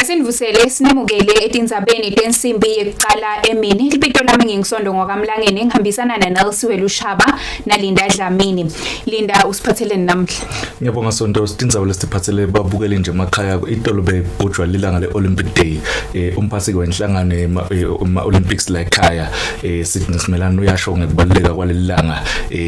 Asinivusele sinemukele etindzabeni tensimbi yekucala emini. Libito lami nginguSondo ngwakamlangeni ngihambisana naNelsiwe Lushaba naLinda Dlamini. Linda usiphatheleni namhla? Ngiyabonga Sonto, tindzaba lesiphathele babukeli nje emakhaya itolo begujwa lilanga le-Olympic Day. Umphathi wenhlangano ema-Olympics la ekhaya Sydney Simelane uyasho ngekubaluleka kwaleli langa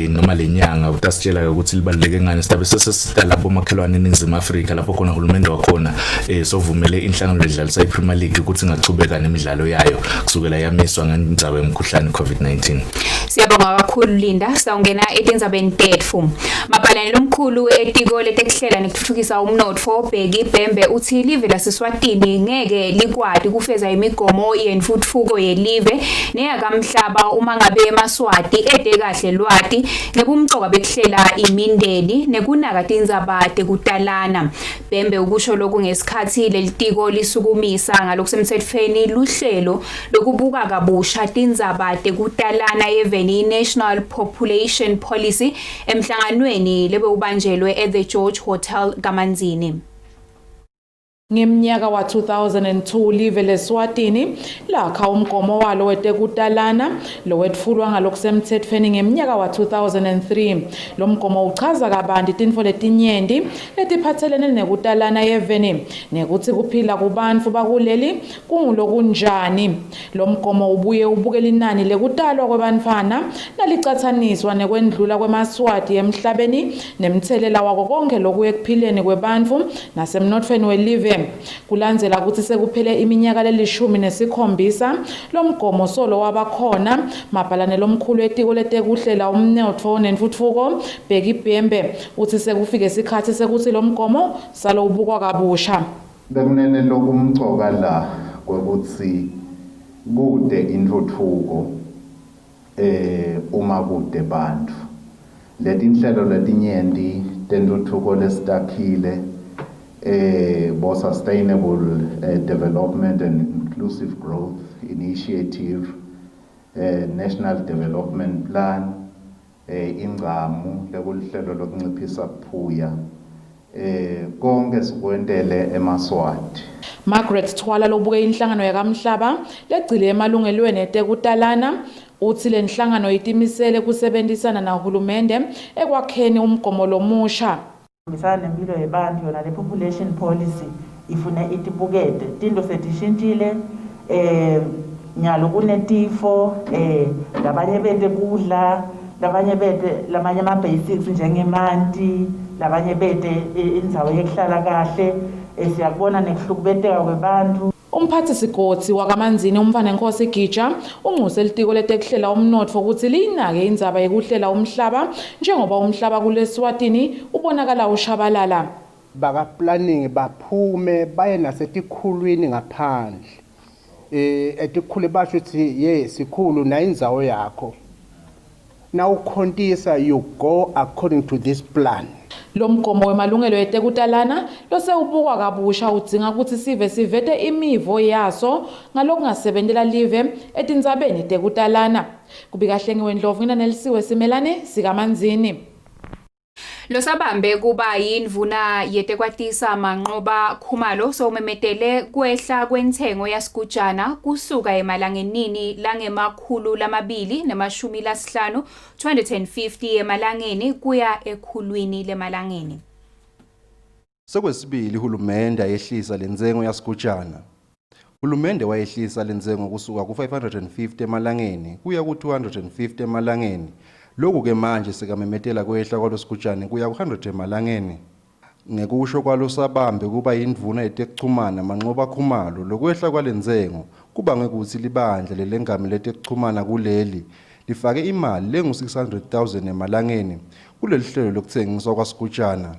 noma lenyanga utasitshela ukuthi libaluleke ngani. Sitabe sesisita lapho makhelwane eNingizimu Afrika lapho khona uhulumende wakhona sovumele inhlangano ledlalisa iPremier League ukuthi ingachubeka nemidlalo yayo kusukela yamiswa ngendzaba yomkhuhlane COVID-19. Siyabonga kakhulu Linda, sawungena etindzabeni tetfu. Mabhalane lomkhulu etiko letekuhlela nekutfutfukisa umnotfo Bheki Bhembe uthi live laseSwatini ngeke likwati kufeza imigomo yentfutfuko yelive neyakamhlaba uma ngabe emaSwati ete kahle lwati ngebumcoka bekuhlela imindeni nekunaka tindzaba tekutalana. Bhembe ukusho lokhu ngesikhathi lelitiko lisukumisa ngalokusemtsetfweni luhlelo lokubuka kabusha tindzaba tekutalana eveni i-National Population Policy emhlanganweni lebewubanjelwe e-The George Hotel kaManzini. Ngeminyaka wa-2002 live leSwatini lakha umgomo walo wetekutalana lowetfulwa ngalokusemtsetfweni ngeminyaka wa-2003. Lo mgomo uchaza kabanti tintfo letinyenti letiphatselene nekutalana eveni nekutsi kuphila kubantfu bakuleli kungulokunjani. Lo mgomo ubuye ubuke linani lekutalwa kwebantfwana nalicatsaniswa nekwendlula kwemaSwati emhlabeni nemtselela wako konkhe loku ekuphileni kwebantfu nasemnotfweni welive. Kulandzela kutsi sekuphele iminyaka leli-17 lo mgomo solo wabakhona, mabhalane lomkhulu etiko letekuhlela umnotfo nentfutfuko Bheki Bhembe utsi sekufike sikhatsi sekutsi lo mgomo salo ubukwa kabusha. Bekunene lokumcoka la kwekutsi kute intfutfuko uma kute bantfu. Letinhlelo letinyenti tentfutfuko lesitakhile bo Sustainable Development and Inclusive Growth Initiative, National Development Plan, ingcamu lekuluhlelo lokunciphisa buphuya, konke sikwentele emaSwati. Margaret Twala lobuke inhlangano yakamhlaba legcile emalungelweni etekutalana utsi lenhlangano itimisele kusebentisana nahulumende ekwakheni umgomo lomusha. Hambisana nempilo yebantfu yona le population policy ifune itibukete tinto setishintjile nyalo kunetifo labanye bete kudla, labanye bete lamanye ama-basics njengemanti, labanye bete indzawo yekuhlala kahle. Siyakubona nekuhlukubeteka kwebantfu. Umphatsi sigodzi wakaManzini umntfwanenkosi Gija uncuse litiko letekuhlela umnotfo kutsi liyinake indzaba yekuhlela umhlaba njengoba umhlaba kuleSwatini ubonakala ushabalala. Baka planning baphume baye nasetikhulwini ngaphandle. Etikhulu basho ukuthi ye sikhulu na indzawo yakho. Nawukhontisa you go according to this plan. Lo mgomo wemalungelo etekutalana losewubukwa kabusha udzinga kutsi sive sivete imivo yaso ngalokungasebentela live etindzabeni tekutalana. Kubika Hlengiwe Ndlovu nginanelisiwe Simelane sikaManzini. Losabambe kuba yindvuna yetekwatisa Manqoba Khumalo sewumemetele kwehla kwentsengo yasigujana kusuka emalangenini langema-250 250 emalangeni kuya ekhulwini lemalangeni. Sekwesibili hulumende ayehlisa lentsengo yasigujana. Hulumende wayehlisa lentsengo kusuka ku-550 emalangeni kuya ku-250 emalangeni. Lokhu-ke manje sekamemetela kwehla kwalosigujane kuya ku-100 emalangeni. Ngekusho kwalosabambe kuba yindvuna yetekuchumana Manqoba Khumalo, lokwehla kwalentsengo kubangwe kutsi libandla lelengamele letekuchumana kuleli lifake imali lengu-600 000 emalangeni kulelihlelo lokutsengiswa kwasigujana.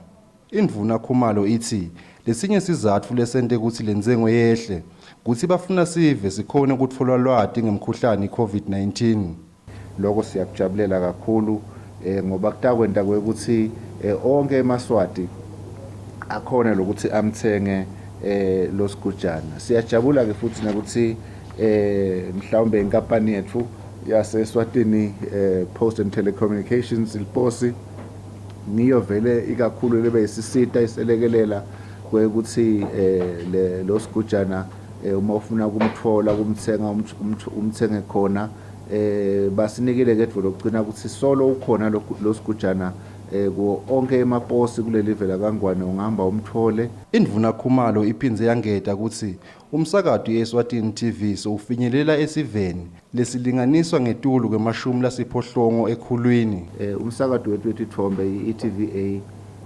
Indvuna Khumalo itsi lesinye sizatfu lesente kutsi lentsengo yehle kutsi bafuna sive sikhone kutfola lwati ngemkhuhlane i-COVID-19. Loko siyakujabulela kakhulu ngoba kutakwenta kwekutsi onkhe emaSwati akhone lokuthi amtsenge losigujana. Siyajabula-ke futsi nekutsi mhlawumbe inkampani yetfu yaseSwatini Post and Telecommunications, iLiposi, ngiyo vele ikakhulu lebe isisita iselekelela Kwekuthi eh lo sigujana eh, uma ufuna kumthola kumthenga umthenge khona eh basinikile ke dvo lokugcina ukuthi solo ukhona lo sigujana eh kuwo onke emaposi kuleli vela kaNgwane ungahamba umthole. Indvuna Khumalo iphindze yangeta kutsi umsakato i-Eswatini TV sewufinyelela esiveni lesilinganiswa ngetulu kwemashumi lasiphohlongo ekhulwini. Eh, umsakato wethu wetitfombe i-ETVA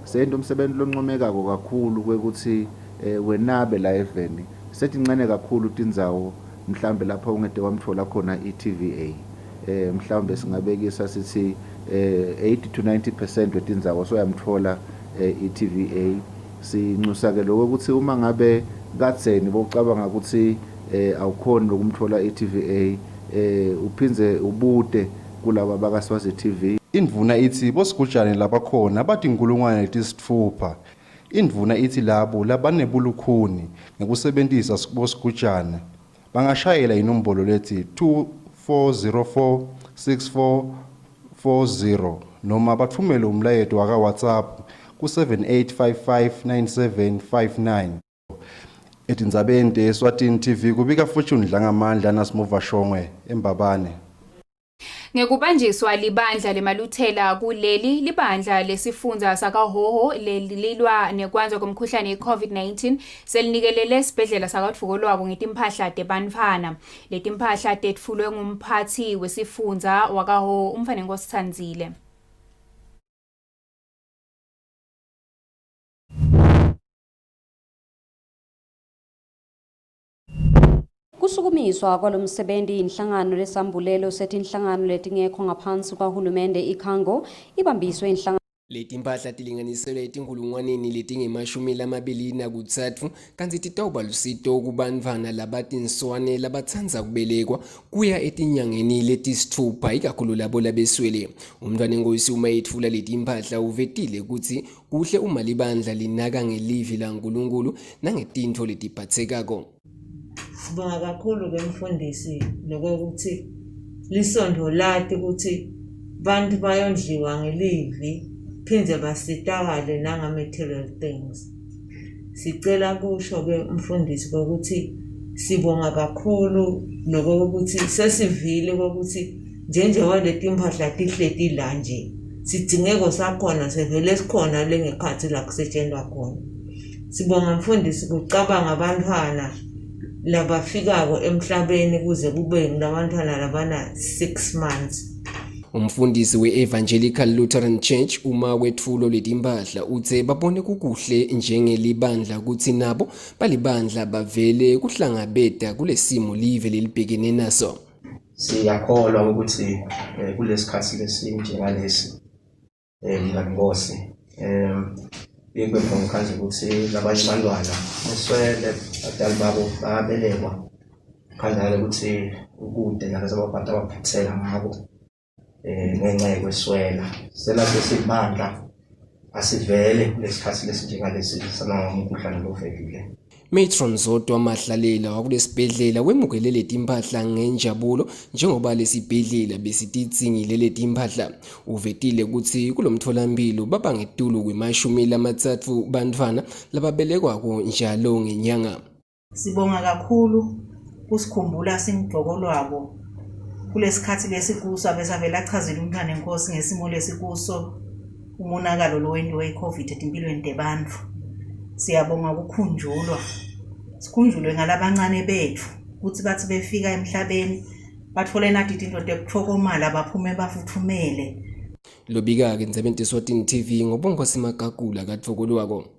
senta umsebenzi loncomekako kakhulu kwekuthi eh, wenabe la eveni setincane kakhulu tindzawo mhlambe lapho ungete wamthola khona i-TVA eh mhlawumbe singabekisa sithi eh 80 to 90% wetindzawo soyamthola eh, i-TVA sinxusa ke lokho ukuthi uma ngabe kadzeni bocabanga ukuthi eh awukhoni lokumthola i-TVA eh uphindze ubute kulaba bakaSwazi TV. Indvuna itsi bosigujane labakhona batinkhulungwane letisitfupha. Indvuna itsi labo labanebulukhuni ngekusebentisa bosigujane bangashayela inombolo letsi 2404 6440 noma batfumele umlayeto waka-WhatsApp ku-78559759. Etindzabeni te-Eswatini TV kubika Fortune Dlangamandla naSimuva Shongwe eMbabane. Ngekubanjiswa libandla lemaLuthela kuleli libandla lesifundza sakaHhohho lelilwa nekwandza kwemkhuhlane i-COVID-19 selinikelele esibhedlela sakaDvukolwako ngetimphahla tebantfwana. Letimphahla tetfulwe ngumphatsi wesifundza wakaHhohho uMfanenkosi Tsandzile. Kusukumiswa kwalomsebenti inhlangano lesambulelo setinhlangano letingekho ngaphansi kwahulumende iCango ibambiswe inhlangano. Letimpahla tilinganiselwa etinkhulungwaneni letingemashumi 23 kantsi titawuba lusito kubantfwana labatinswane labatsandza kubelekwa kuya etinyangeni letisitfupha ikakhulu labo labeswele. Umntfwanenkosi uma etfula letimpahla uvetile kutsi kuhle uma libandla linaka ngelivi laNkulunkulu nangetintfo letiphatsekako. Sibonga kakhulu ke mfundisi lokuthi lisondo lati ukuthi bantu bayondliwa ngelivi phindze basitakale nanga-material things. Sicela kusho ke mfundisi ukuthi sibonga kakhulu lokuthi sesivile ukuthi njenjengoba leti mphahla tihleti la nje sidingeko sakhona sevele sikhona lengekhatsi la kusetshenzwa khona. Sibonga mfundisi kucabanga abantwana labafikako emhlabeni kuze kube ngulabantwana labana 6 months. Umfundisi we-Evangelical Lutheran Church uma kwetfulo letimpahla utse babone kukuhle njengelibandla kutsi nabo balibandla bavele kuhlangabeta kulesimo live lelibhekene naso. Siyakholwa ukuthi eh, kulesikhathi lesinjengalesi eh mngani Nkosi um ikwe ngikhazi ukuthi labanye abantwana beswele abadali babo bayabelekwa khandlakale ukuthi ukude nalezi abantu abaphatheka ngabo um ngenxa yokweswela sela sesibandla asivele kulesikhathi lesinjengalesi sanangomkhuhlane lovelile. Matron Zodwa Mahlalela wakulesibhedlela wemukele letimpahla ngenjabulo njengoba lesibhedlela besitidzingile letimpahla. Uvetile kutsi kulomtfolamphilo baba ngetulu kwemashumi lamatsatfu bantfwana lababelekwako njalo ngenyanga. Sibonga kakhulu kusikhumbula singidvokolwako kulesikhathi lesikuso abesavele achazile umntwana enkosi ngesimo lesikuso umonakalo lowentiwe i-COVID etimpilweni tebantfu. Siyabonga ukukhunjulwa, sikhunjulwe ngalabancane betfu kutsi batsi befika emhlabeni batfole nati tintfo tekutfokomala baphume bafutfumele. Lobika-ke Ndzebente Eswatini TV ngoBongosi Magagula kaDvokolwako.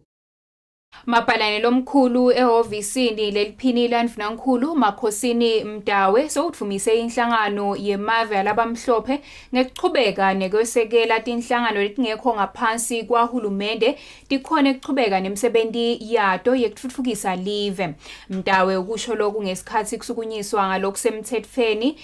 Mabhalane lomkhulu ehhovisini leliphini laNdvunankhulu Makhosini Mdawe sewudvumise inhlangano yemave alabamhlophe ngekuchubeka nekwesekela tinhlangano letingekho ngaphansi kwahulumende tikhone kuchubeka nemisebenti yato yekutfutfukisa live. Mdawe ukusho loku ngesikhatsi kusukunyiswa ngalokusemtsetfweni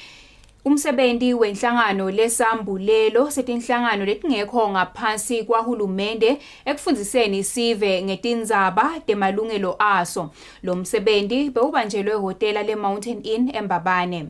Umsebenti wenhlangano lesambulelo setinhlangano letingekho ngaphansi kwahulumende ekufundziseni sive ngetindzaba temalungelo aso. Lo msebenti bewubanjelwe ehhotela le-Mountain Inn eMbabane.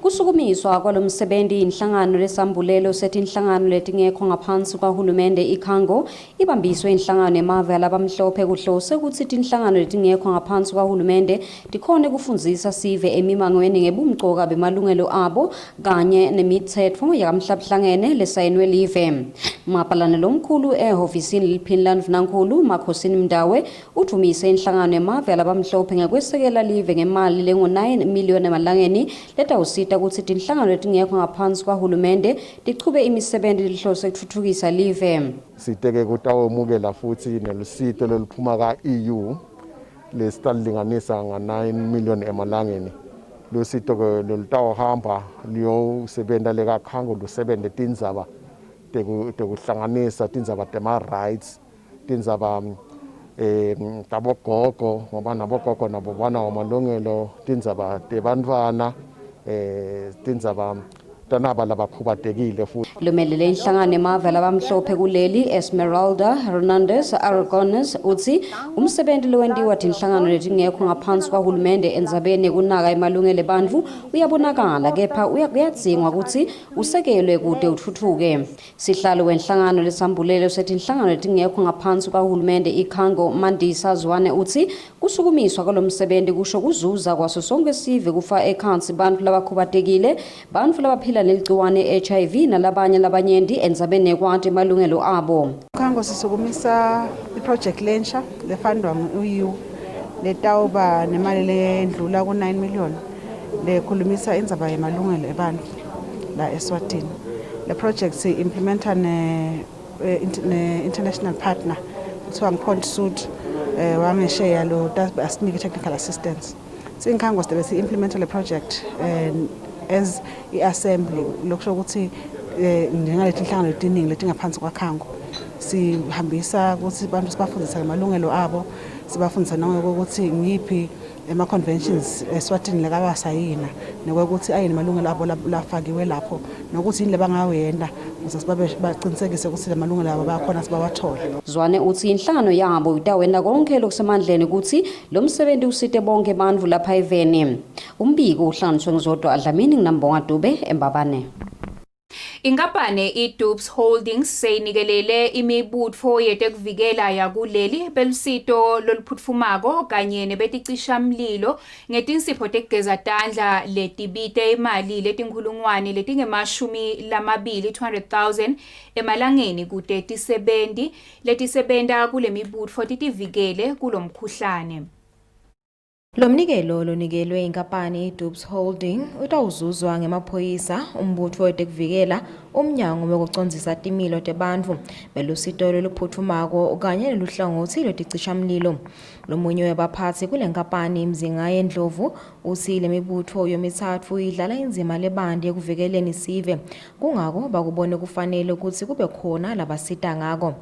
Kusukumiswa kwalomsebenti inhlangano lesambulelo setinhlangano letingekho ngaphansi kwahulumende iKhango ibambiswe inhlangano yemave alabamhlophe kuhlose kutsi tinhlangano letingekho ngaphansi kwahulumende tikhone kufundzisa sive emimangweni ngebumcoka bemalungelo abo kanye nemitsetfo yakamhlabuhlangene lesayinwe live. Mabhalane lomkhulu ehhovisini leliphini landvunankhulu Makhosini Mndawe udvumise inhlangano yemave alabamhlophe ngekwesekela live ngemali lengu-9 million emalangeni letawusita kutsi tinhlangano letingekho ngaphansi kwahulumende tichube imisebenti lehlose kutfutfukisa live. Siteke kutawemukela futhi nelusito loluphuma ka-EU lesitalilinganisa nga-9 million emalangeni. Lusito-ke lolutawuhamba luyosebenta lekakhango lusebente tindzaba tekuhlanganisa tindzaba tema-rights, tindzaba tabogogo ngoba nabogogo nabo banawo amalungelo, tindzaba tebantfwana, tindzaba tanaba labakhubatekile futhi. Lomelele inhlangano yemave labamhlophe kuleli Esmeralda Hernandez Aragones utsi umsebenti lowentiwa tinhlangano letingekho ngaphansi kwahulumende endzabeni yekunaka emalungelo ebantfu uyabonakala kepha kuyadzingwa kutsi usekelwe kute utfutfuke. Sihlalo wenhlangano lesambulelo setinhlangano letingekho ngaphansi kwahulumende iKhango Mandisa Zwane utsi kusukumiswa kwalomsebenti kusho kuzuza kwaso sonke sive kufa ekhansi bantfu labakhubatekile, bantfu labaphila neligciwane HIV nalabanye labanyenti endzabeni yekwati emalungelo abo. Khango sisukumisa iproject lensha lefandwa ngu-EU letawuba nemali lendlula ku-9 million lekhulumisa indzaba yemalungelo ebantfu la eSwatini. Le project si-implementa ne-international partner kuthiwa ngu-Pont Sud wangesheya lo asinike technical assistance. Sinkhango sibe si-implementa le project as i-assembly, lokusho ukuthi njengaleti inhlangano letiningi letingaphansi kwakhango sihambisa ukuthi bantu sibafundise ngamalungelo abo, sibafundisa nangokuthi ngiphi ema-conventions eSwatini lekawasayina nokwekuthi ayini amalungelo abo lafakiwe lapho nokuthi yini lebangawenta ukuze sibabe baqinisekise ukuthi lamalungelo abo bayakhona sibawathole. Zwane utsi inhlangano yabo itawenta konke lokusemandleni kutsi lo msebenti usite bonke bantfu lapha eveni. Umbiko uhlanganiswe nguZodwa Dlamini nginambonga Dube eMbabane. Inkampani iDoobs Holdings seyinikelele imibutfo yetekuvikela yakuleli belusito loluphutfumako kanye nebeticishamlilo ngetinsipho tekugeza tandla letibite imali letinkhulungwane letingemashumi lamabili 200,000 emalangeni kute tisebenti letisebenta kulemibutfo titivikele kulomkhuhlane. Lomnikelo lonikelwe inkampani iDoobs Holding utawuzuzwa ngemaphoyisa, umbutfo wetekuvikela, umnyango wekucondzisa timilo tebantfu, belusito loluphutfumako kanye neluhlangotsi lweticishamlilo. Lomunye webaphatsi kule nkampani Mzingaye Ndlovu utsi lemibutfo yomitsatfu idlala indzima lebanti ekuvikeleni sive, kungako bakubone kufanele kutsi kube khona labasita ngako.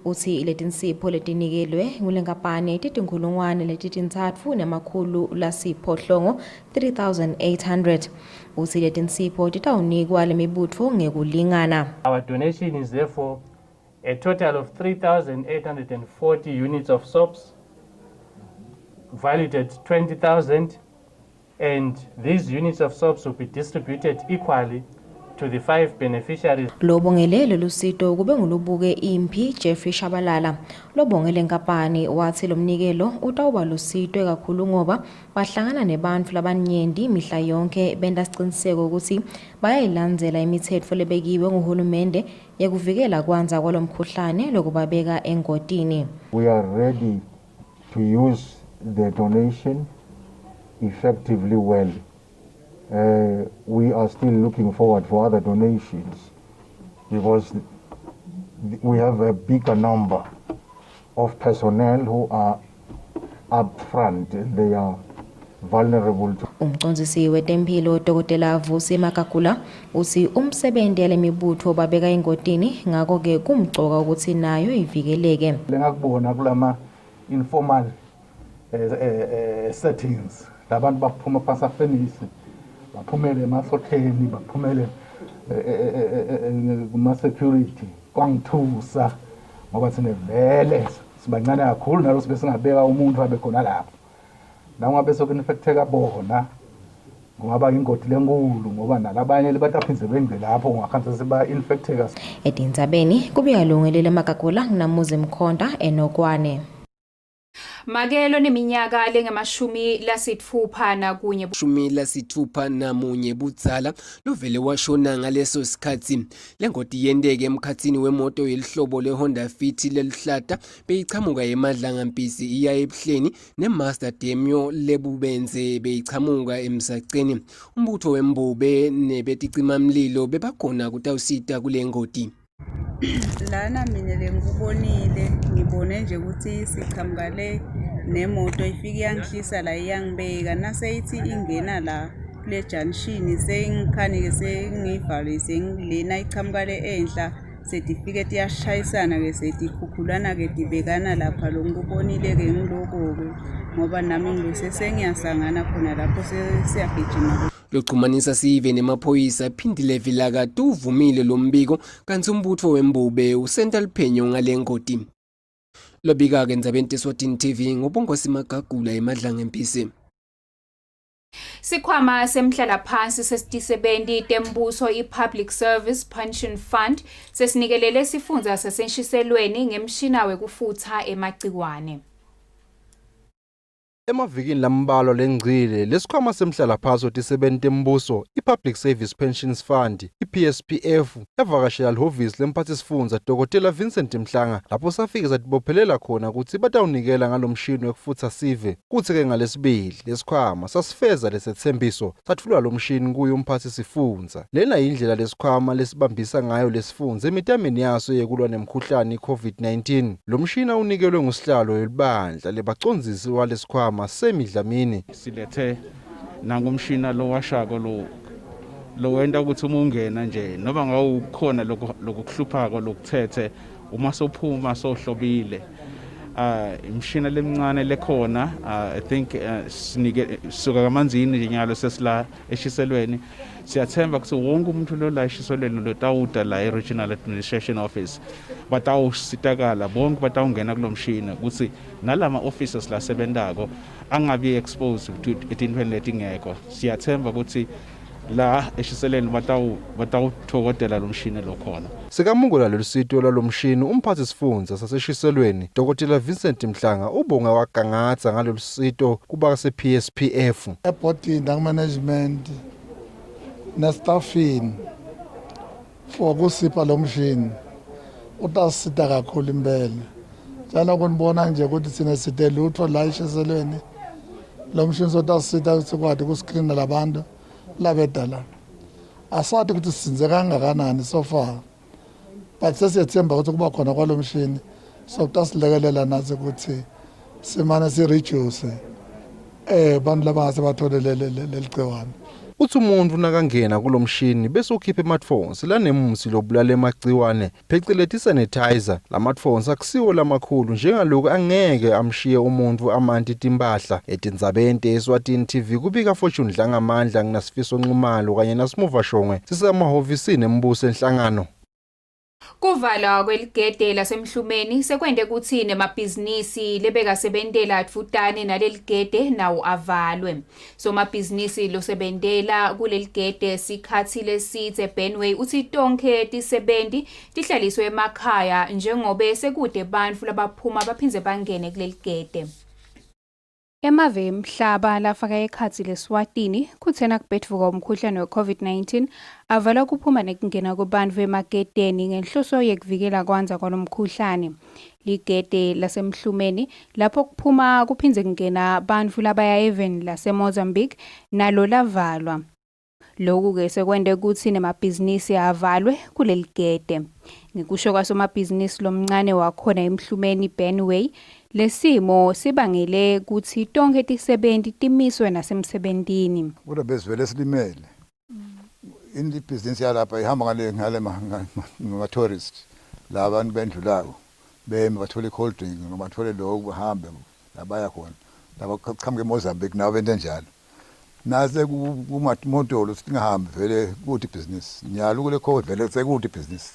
Utsi letinsipho letinikelwe ngulenkampani titinkhulungwane letitintsatfu nemakhulu lasiphohlongo 3800. Utsi letinsipho titawunikwa lemibutfo ngekulingana. Our donation is therefore a total of 3,840 units of soaps valued at 20,000, and these units of soaps will be distributed equally to the 5 beneficiaries. Lobongele lolusito kube ngulubuke imphi Jeffrey Shabalala. Lobongele nkampani wathi lomnikelo utawuba lusito kakhulu ngoba bahlangana nebantfu labanyenti imihla yonke benta siciniseko ukuthi bayayilandzela imitsetfo lebekiwe nguhulumende yekuvikela kwandza kwalomkhuhlane lokubabeka engotini. We are ready to use the donation effectively well. We are still looking forward for other donations because we have a bigger number of personnel who are up front and they are vulnerable to. Umcondzisi wetemphilo Dr. Vusi Makakula utsi umsebenti yalemibutfo babeka engotini ngako-ke kumcoka ukuthi nayo ivikeleke. Lengakubona kulama informal settings labantu baphuma phansi afenisi baphumele emasotheni baphumele kuma security kwangithusa ngoba sine vele sibancane kakhulu nalo sibe singabeka umuntu abe khona lapho nangabe soku-infecteka bona. Kungaba ingoti lenkulu ngoba nalabanye lebataphindze bengce lapho kungakhanse seba-infecteka. Etindzabeni kubika Lungelile Magagula nginamuzi Mkhonta eNokwane. Make loneminyaka lengemashumi lasitfupha nakunye shumi lasitfupha namunye budzala lovele washona ngaleso sikhatsi. Lengoti yenteke emkhatsini wemoto yelihlobo leHonda Fit leluhlata beyichamuka eMadlangampisi iya eBuhleni neMazda Demio lebubenze beyichamuka eMsaceni. Umbutfo wembube nebeticimamlilo bebakhona kutawusita kule ngoti. Lana mina lengikubonile ngibone nje ukuthi siqhamuka le nemoto ifike iyangihlisa la iyangibeka naseyithi ingena la kule junction sengikhanike sengiyivalise lena iqhamuka le enhla setifike tiyashayisana-ke setikhukhulana-ke tibekana lapha lokubonile-ke ngiloko-ke ngoba nami ngiluse sengiyasangana khona lapho sesiyagijima. Lochumanisa sive nemaphoyisa Phindile Vilakati uvumile lo mbiko kantsi umbutfo wembube usenta luphenyo ngale ngoti. Lobika-ke endzabeni teSwatini TV ngubongosi Magagula eMadlangempisi. Sikhwama semhlalaphansi sesitisebenti tembuso i-Public Service Pension Fund sesinikelele sifundza sasenshiselweni ngemshina wekufutsa emagciwane. Emavikini lambalwa lengcile, lesikhwama semhlalaphasi wetisebenti tembuso, i-Public Service Pensions Fund, i-PSPF, yavakashela lihhovisi lemphatsisifundza Dokotela Vincent Mhlanga lapho safike satibophelela khona kutsi batawunikela ngalomshini wekufutsa sive. Kutsi-ke ngalesibili, lesikhwama sasifeza lesetsembiso, satfulwa lomshini kuye umphatsisifundza. Lena yindlela lesikhwama lesibambisa ngayo lesifundza emitameni yaso yekulwa nemkhuhlane i-COVID-19. Lomshina unikelwe ngusihlalo welibandla lebacondzisi walesikhwama Sammy Dlamini. Silethe nangumshina lowashako lo lowenta ukuthi uma ungena nje noma ngawukhona lokukuhluphako lokuthethe uma sophuma sohlobile imishina lemncane lekhona I think sinike suka kamanzini nje nyalo sesila eshiselweni siyathemba ukuthi wonke umuntu lo la eshiselweni lotawuta la e-regional administration office batawusitakala bonke batawungena kulo mshini ukuthi nalama officers lasebentako angabi exposed to etintfweni letingekho siyathemba ukuthi la eshiseleni batawuthokodela lo mshini lokhona. Sekamukela lolusito lwalomshini umphathi sifundza saseshiselweni Dr Vincent Mhlanga ubonge wagangatsa ngalolusito kubase PSPF. Ebhodini nakumanagement nestafini for kusipha lo mshini utasisita kakhulu impela njalo kunibona nje ukuthi sine side lutho la eshiselweni lo mshini sotasisita ukuthi sikwati ukuscreena labantu labeda la asati ukuthi sisinze kangakanani so far but sesiyethemba ukuthi kuba khona kwalo mshini sokutasilekelela nathi ukuthi simane sireduce bantu labangase bathole leli gciwane. Uthi umuntu nakangena kulomshini bese ukhipha ematfonsi lanemusi lobulala emagciwane pheceleti isanitizer. Lamatfonsi akusiwo lamakhulu njengaloku angeke amshiye umuntu amanti timpahla. Etindzabeni teSwatini TV kubika Fortune Dlangamandla nginasifiso Nxumalo kanye nasimuva Shongwe sisemahhovisini embuso enhlangano. Kuvalwa kweligede lasemhlumeni sekwente kutsi nemabhizinisi lebekasebentela dvutane naleligede nawo avalwe. Somabhizinisi losebentela kuleligede sikhatsi lesidze Benway utsi tonkhe tisebenti tihlaliswe emakhaya njengobe sekude bantfu labaphuma baphindze bangene kuleligede. Emave emhlaba lafaka ekhatsi leSwatini kutsena kubhedvuka umkhuhlane we-COVID-19 avala kuphuma nekungena kubantfu emagedeni ngenhloso yekuvikela kwandza kwalomkhuhlane. Ligede lasemhlumeni lapho kuphuma kuphindze kungena bantfu labaya eveni laseMozambique nalo lavalwa. Lokhu-ke sekwente kutsi nemabhizinisi avalwe kuleligede. Ngekusho kwasomabhizinisi lomncane wakhona emhlumeni Benway, lesimo sibangele kutsi tonkhe tisebenti timiswe nasemsebentini. Kodwa besivele silimele. Ibhizinisi yalapha ihamba ngale ngale ngama-tourist la abantu bendlulako beme bathole i-cold drink noma bathole lokhu bahambe la baya khona laba qhamuka eMozambique nabo bento enjalo nase kumatolo singahambi vele kuthi ibhizinisi nyalo kule COVID vele sekuthi ibhizinisi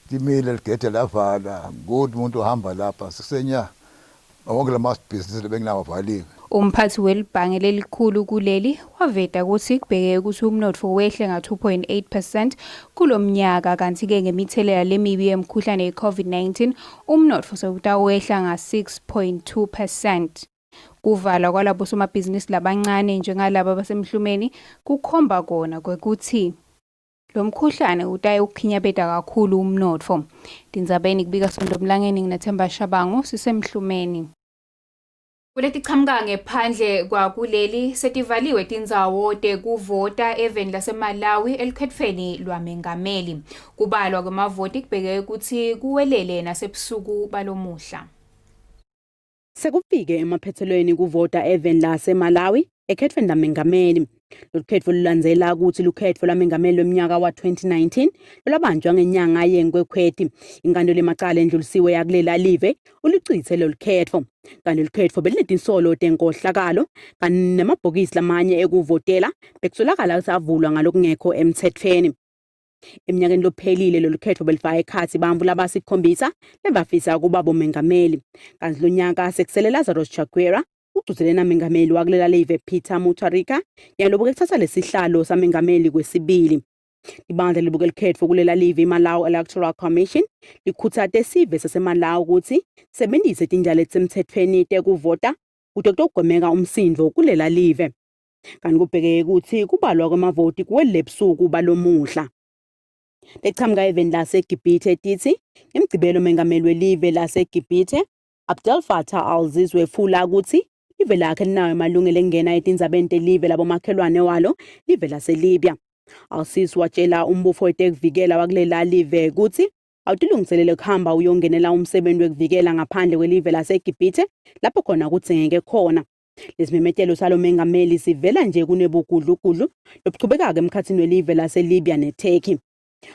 timile ligede lavala kuthi umuntu uhamba lapha sisenya wonke la mabhizinisi lebenginawo avaliwe. Umphathi welibhange lelikhulu kuleli waveta kutsi kubhekeke kutsi umnotfo wehle nga-2.8 percent kulomnyaka kantsi-ke ngemithelela lemibi yemkhuhlane i-COVID-19 umnotfo sewutawehla nga-6.2 percent. Kuvalwa kwalabo somabhizinisi labancane njengalaba basemhlumeni kukhomba kona kwekutsi lo mkhuhlane utaye ukukhinyabeta kakhulu umnotfo. Tindzabeni kubika Sonto Mlangeni nginathemba Shabangu sisemhlumeni. Kuletichamuka ngephandle kwakuleli setivaliwe tindzawo tekuvota eveni laseMalawi elukhetfweni lwamengameli. Kubalwa kwemavoti kubheke ukuthi kuwelele nasebusuku balomuhla. Sekufike emaphethelweni kuvota eveni laseMalawi ekhetfweni lamengameli. Lolu khetfo lulandzela kutsi lukhetfo lwamengameli lwemnyaka wa-2019 lolwabanjwa ngenyanga yeNkwekhweti. Inkantolo yemacala endlulisiwe yakulela live ulucitse lolu khetfo. Kanti lolu khetfo belunetinsolo tenkohlakalo kanye nemabhokisi lamanye ekuvotela bekusolakala kutsi avulwa ngalokungekho emtsetfweni. Eminyakeni lophelile lolu khetfo belifaka ekhatsi bantfu labasikhombisa lebafisa kuba bomengameli. Kanti lonyaka sekusele Lazarus Chakwera ugcugcutele namengameli wakulela live Peter Mutharika nyalo buke kuthatha lesihlalo samengameli kwesibili. Ibandla libuke likhetfo kulela live iMalawi Electoral Commission likhutsate sive saseMalawi kutsi sebenzise tindlela letisemtsetfweni tekuvota kute kutogwemeka umsindvo kulela live. Kanti kubhekeke kutsi kubalwa kwemavoti kuwelele ebusuku balomuhla. Lechamuka eveni laseGibhithe titsi ngemgcibelo mengameli welive laseGibhithe Abdel Fattah al-Sisi wefula kutsi live lakhe linawo emalungelo ekungena etindzabeni telive labomakhelwane walo live laseLibya. Al-Sisi watshela umbutfo wetekuvikela wakulela live kutsi awutilungiselele kuhamba uyongenela umsebenzi wekuvikela ngaphandle kwelive laseGibhithe lapho khona kudzingeke khona. Lesimemetelo salo mengameli sivela nje kunebugudlugudlu lobuchubekako emkhatsini welive laseLibya neTurkey.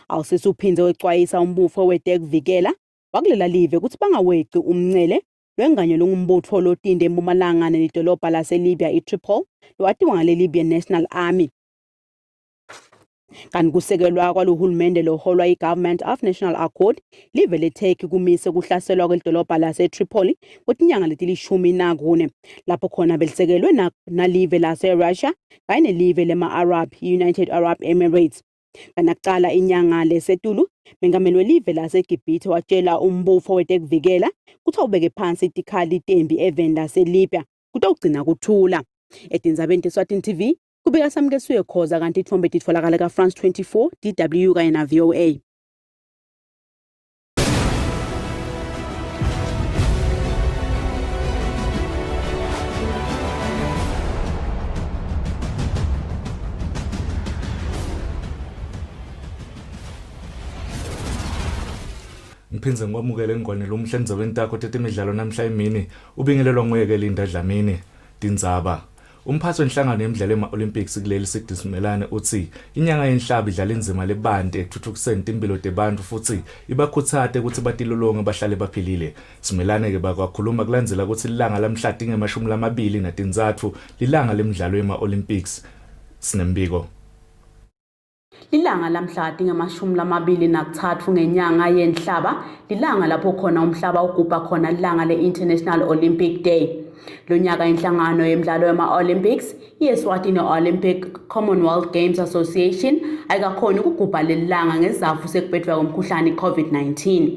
Al-Sisi uphindze wecwayisa umbutfo wetekuvikela wakulela live kutsi bangaweqi umncele lwenganyelwe ngumbutfo lotinde empumalanga nelidolobha laseLibya iTripoli lowatiwa ngale-Libyan National Army. Kanti kusekelwa kwalohulumende loholwa i-Government of National Accord live leTurkey kumise kuhlaselwa kwelidolobha laseTripoli kwetinyanga letilishumi nakune lapho khona belisekelwe nalive laseRussia kanye nelive lema-Arab i-United Arab Emirates. Kanakucala inyanga lesetulu, mengameli welive laseGibhithe watshela umbutfo wetekuvikela kutsi awubeke phansi tikhali tempi eveni laseLibya kutawugcina kuthula. Etindzabeni teSwatini TV, kubika Samkesiwe Khoza kanti titfombe titfolakala ka-France 24, DW kanye na-VOA. Ngiphindze ngikwamukele ngwane lomuhle endzabeni takho tetemidlalo namhla emini ubingelelwa nguye ke Linda Dlamini tindzaba Umphathi wenhlangano yemidlalo yema-Olympics kuleli Sydney Simelane utsi inyanga yenhlaba idlala indzima lebanti ekutfutfukiseni timphilo tebantfu futsi ibakhutsate kutsi batilolonge bahlale baphilile. Simelane-ke bakwakhuluma kulandzela kutsi lilanga lamhla tingemashumi lamabili natintsatfu lilanga lemidlalo yema-Olympics. Sinembiko. Lilanga lamhla tingemashumi lamabili nakutsatfu ngenyanga yenhlaba lilanga lapho khona umhlaba ugubha khona lilanga le-International Olympic Day. Lonyaka inhlangano yemidlalo yama-Olympics iEswatini Olympic Commonwealth Games Association ayikakhoni ukugubha leli langa ngesizatfu sekubhedvuka komkhuhlane i-COVID-19.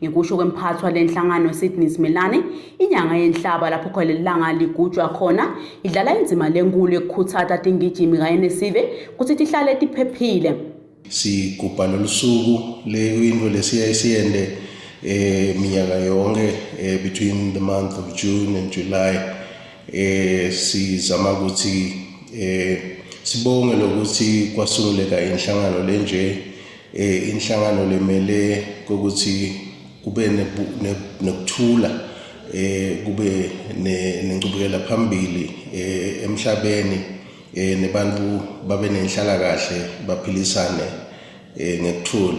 Ngekusho kwemphathwa lenhlangano Sydney Simelane, inyanga yenhlaba lapho khona leli langa ligujwa khona idlala indzima lenkulu yekukhutsata tingijimi kanye nesive kutsi tihlale tiphephile. Sigubha lolu suku leyinto lesiyaye siyente minyaka yonke between the month of June and July sizama ukuthi sibonge lokuthi kwasunguleka inhlangano lenje inhlangano lemele ukuthi kube nekuthula kube nenchubekela phambili emhlabeni nebantu babe nenhlalakahle baphilisane ngekuthula.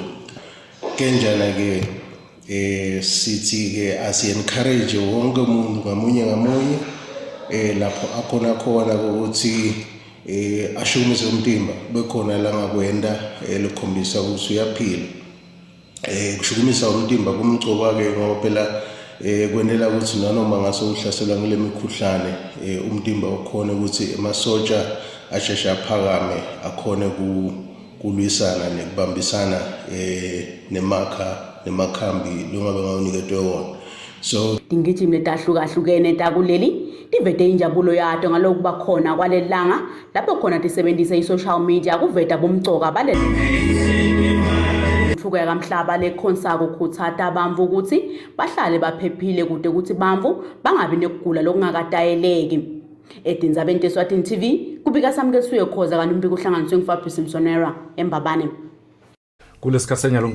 Kenjana ke sithi ke asi encourage wonke umuntu ngamunye ngamunye lapho akhona khona ukuthi ashukumise umtimba bekhona la ngakwenda lokhombisa ukuthi uyaphila. Kushukumisa umtimba kumcoka ke ngoba phela eh kwentela ukuthi nanoma ngase uhlaselwa ngile mikhuhlane eh umtimba ukhone ukuthi emasotsha asheshe aphakame akhone ku kulwisana nekubambisana eh nemakha nemakhambi longabe ngawuniketwe wona so Tingijimi letahlukahlukene takuleli tivete injabulo yato ngalokuba khona kwaleli langa lapho khona tisebentise i-social media kuveta bumcoka bale Intfutfuko yakamhlaba lekhonsako khutsata bantfu kutsi bahlale baphephile kute kutsi bantfu bangabi nekugula lokungakatayeleki. Etindzabeni teSwatini TV kubika Samkesuye Khoza kanti umbiko uhlanganiswe nguFabrice Msonera eMbabane. Kulesikhathi senyalo.